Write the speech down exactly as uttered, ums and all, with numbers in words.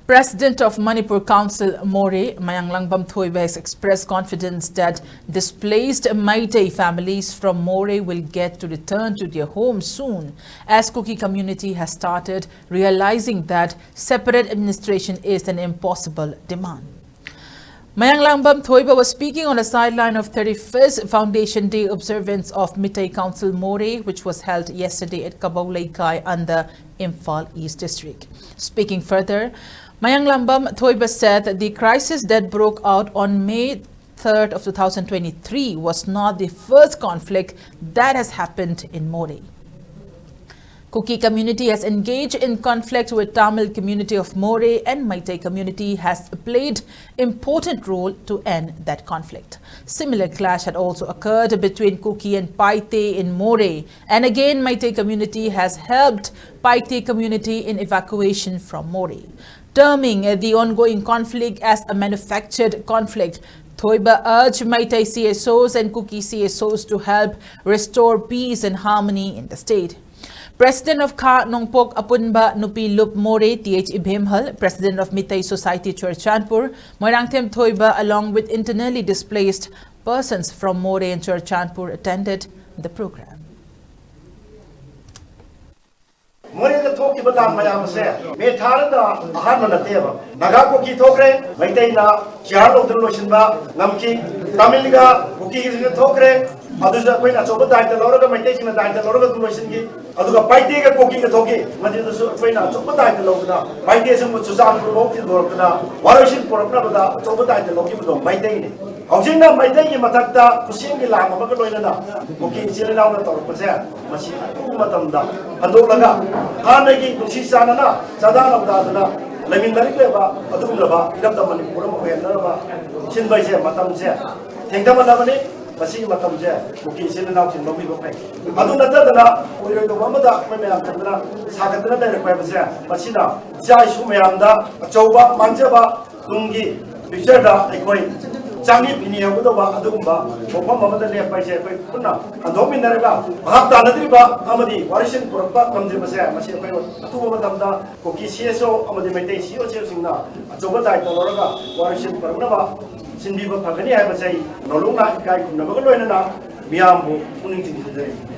President of Manipur Council, Moreh, Mayanglangbam Thoiba, has expressed confidence that displaced Meitei families from Moreh will get to return to their homes soon, as Kuki community has started realizing that separate administration is an impossible demand. Mayanglangbam Thoiba was speaking on a sideline of thirty-first Foundation Day observance of Meitei Council Moreh, which was held yesterday at Kabau Leikai under Imphal East District. Speaking further, Mayanglangbam Thoiba said that the crisis that broke out on May third of two thousand twenty-three was not the first conflict that has happened in Moreh. Kuki community has engaged in conflict with Tamil community of Moreh, and Meitei community has played important role to end that conflict. Similar clash had also occurred between Kuki and Paite in Moreh, and again Meitei community has helped Paite community in evacuation from Moreh. Terming, uh, the ongoing conflict as a manufactured conflict, Thoiba urged Meitei C S Os and Kuki C S Os to help restore peace and harmony in the state. President of Kha Nongpok Apunba Nupi Lup Moreh, T H Ibhemhal, President of Meitei Society Churachandpur, Moirangthem Thoiba, along with internally displaced persons from Moreh and Churachandpur, attended the program. ꯃꯣꯔꯦꯗ ꯊꯣꯛꯈꯤꯕ ꯂꯥꯟ ꯃꯌꯥꯝ ꯑꯁꯦ ꯃꯦ ꯊꯥꯗ ꯑꯍꯥꯟꯕ ꯅꯠꯇꯦꯕ꯫ ꯅꯥꯒꯥ ꯀꯨꯀꯤ ꯊꯣꯛꯈ꯭ꯔꯦ, ꯃꯩꯇꯩꯅ chair ꯂꯧꯗꯨꯅ ꯂꯣꯏꯁꯤꯟꯕ ꯉꯝꯈꯤ꯫ ꯇꯥꯃꯤꯜꯒ ꯀꯨꯀꯤꯒꯤꯁꯤꯅ ꯊꯣꯛꯈ꯭ꯔꯦ, ꯑꯗꯨꯁꯨ ꯑꯩꯈꯣꯏꯅ ꯑꯆꯧꯕ ꯗꯥꯏꯇ ꯂꯧꯔꯒ, ꯃꯩꯇꯩꯁꯤꯡꯅ ꯗꯥꯏꯇ ꯂꯧꯔꯒ ꯑꯗꯨꯝ ꯂꯣꯏꯁꯤꯟꯈꯤ꯫ ꯑꯗꯨꯒ ꯄꯥꯏꯇꯦꯒ ꯀꯣꯀꯤꯒ ꯊꯣꯛꯈꯤ, ꯃꯗꯨꯗꯁꯨ ꯑꯩꯈꯣꯏꯅ ꯑꯆꯧꯕ ꯗꯥꯏꯇ ꯂꯧꯗꯅ ꯃꯥꯏꯀꯩꯁꯤꯡꯕꯨ ꯆꯨꯔꯆꯥꯟꯄꯨꯔ ꯐꯥꯎ ꯊꯤꯟꯗꯣꯔꯛꯇꯅ ꯋꯥꯔꯣꯏꯁꯤꯟ ꯄꯨꯔꯛꯅꯕꯗ ꯑꯆꯧꯕ ꯗꯥꯏꯇ ꯂꯧꯈꯤꯕꯗꯣ ꯃꯩꯇꯩꯅꯤ꯫ ꯍꯧꯖꯤꯛꯅ ꯃꯩꯇꯩꯒꯤ ꯃꯊꯛꯇ ꯈꯨꯠꯁꯦꯝꯒꯤ ꯂꯥꯡ ꯑꯃꯒ ꯂꯣꯏꯅꯅ ꯀꯨꯀꯤ ꯏꯆꯤꯜ ꯏꯅꯥꯎꯅ ꯇꯧꯔꯛꯄꯁꯦ, ꯃꯁꯤ ꯑꯊꯨꯕ ꯃꯇꯝꯗ ꯍꯟꯗꯣꯛꯂꯒ ꯍꯥꯟꯅꯒꯤ ꯅꯨꯡꯁꯤ ꯆꯥꯟꯅꯅ ꯆꯥꯗꯥ ꯅꯧꯗꯥꯗꯅ ꯂꯩꯃꯤꯟꯅꯔꯤꯕ ꯑꯗꯨꯒꯨꯝꯂꯕ ꯏꯔꯝꯗꯝ ꯃꯅꯤꯄꯨꯔ ꯑꯃ ꯑꯣꯏꯍꯟꯅꯅꯕ ꯁꯤꯟꯕ ꯍꯥꯏꯁꯦ ꯃꯇꯝꯁꯦ ꯊꯦꯡꯊꯃꯜꯂꯕꯅꯤ꯫ ꯃꯁꯤꯒꯤ ꯃꯇꯝꯁꯦ ꯀꯨꯀꯤ ꯏꯆꯤꯜ ꯏꯅꯥꯎꯁꯤꯡ ꯂꯧꯕꯤꯕ ꯐꯩ꯫ ꯑꯗꯨ ꯅꯠꯇꯗꯅ ꯑꯣꯏꯔꯣꯏꯗꯧꯕ ꯑꯃꯗ ꯑꯩꯈꯣꯏ ꯃꯌꯥꯝ ꯆꯪꯗꯅ ꯁꯥꯒꯠꯇꯅ ꯂꯩꯔꯛꯄ ꯍꯥꯏꯕꯁꯦ, ꯃꯁꯤꯅ ꯏꯆꯥ ꯏꯁꯨ ꯃꯌꯥꯝꯗ ꯑꯆꯧꯕ ꯃꯥꯡꯖꯕ, ꯇꯨꯡꯒꯤ ꯐ꯭ꯌꯨꯆꯔꯗ ꯑꯩꯈꯣꯏ ꯆꯥꯡꯂꯤ ꯐꯤꯅꯤ ꯍꯧꯒꯗꯧꯕ ꯑꯗꯨꯒꯨꯝꯕ ꯋꯥꯐꯝ ꯑꯃꯗ ꯂꯦꯞꯄ ꯍꯥꯏꯁꯦ ꯑꯩꯈꯣꯏ ꯄꯨꯟꯅ ꯍꯟꯗꯣꯛꯃꯤꯟꯅꯔꯒ ꯚꯥꯞ ꯇꯥꯅꯗ꯭ꯔꯤꯕ ꯑꯃꯗꯤ ꯋꯥꯔꯤꯁꯤꯟ ꯄꯨꯔꯛꯄ ꯉꯝꯗ꯭ꯔꯤꯕꯁꯦ, ꯃꯁꯤ ꯑꯩꯈꯣꯏ ꯑꯊꯨꯕ ꯃꯇꯝꯗ ꯀꯨꯀꯤ ꯁꯤ ꯑꯦꯁ ꯑꯣ ꯑꯃꯗꯤ ꯃꯩꯇꯩ ꯁꯤ ꯑꯣ ꯁꯤ ꯑꯣꯁꯤꯡꯅ ꯑꯆꯧꯕ ꯗꯥꯏ ꯇꯧꯔꯒ ꯋꯥꯔꯤꯁꯤꯟ ꯄꯨꯔꯛꯅꯕ ꯁꯤꯟꯕꯤꯕ ꯐꯒꯅꯤ ꯍꯥꯏꯕꯁꯦ ꯑꯩ ꯅꯧꯂꯨꯛꯅ ꯏꯀꯥꯏ ꯈꯨꯝꯅꯕꯒ ꯂꯣꯏꯅꯅ ꯃꯤꯌꯥꯝꯕꯨ ꯄꯨꯛꯅꯤꯡ ꯆꯤꯡꯁꯤꯟꯖꯔꯤ꯫